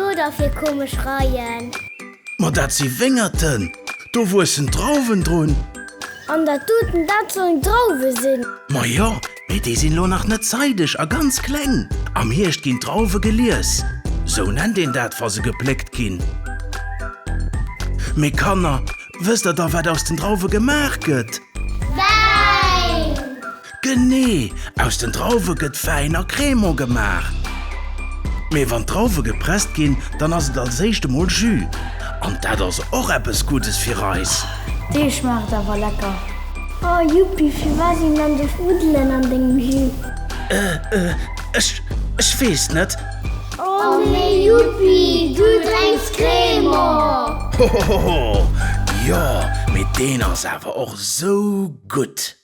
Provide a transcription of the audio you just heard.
do da fir komesch Reien? Ma dat si Wéngerten, do wuessen Drauwen drun. An dat doten, dat sollen Drauwe sinn? Ma jo, mee déi sinn lo nach net zeideg a ganz kleng. Am Hierscht ginn d'Drauwe gelies, sou nennt een dat, wa se gepléckt ginn. Mee Kanner, wësst der da wat aus den Drauwe gemaach gëtt? Wäin! Genee, aus den Drauwe gëtt Wäin a Cremant gemaach. Mee wann d'Drauwe gepresst ginn, dann ass et als éischt emol Jus. An dat ass och eppes Guddes fir eis. Dee schmaacht awer lecker. Oh Yuppi, firwat sinn dann do Fuddelen an dengem Jus? Äh, ech, ech weess net. Oh nee Yuppi, du drénks Cremant! Hohoho, jo, mee deen ass awer och sou gutt.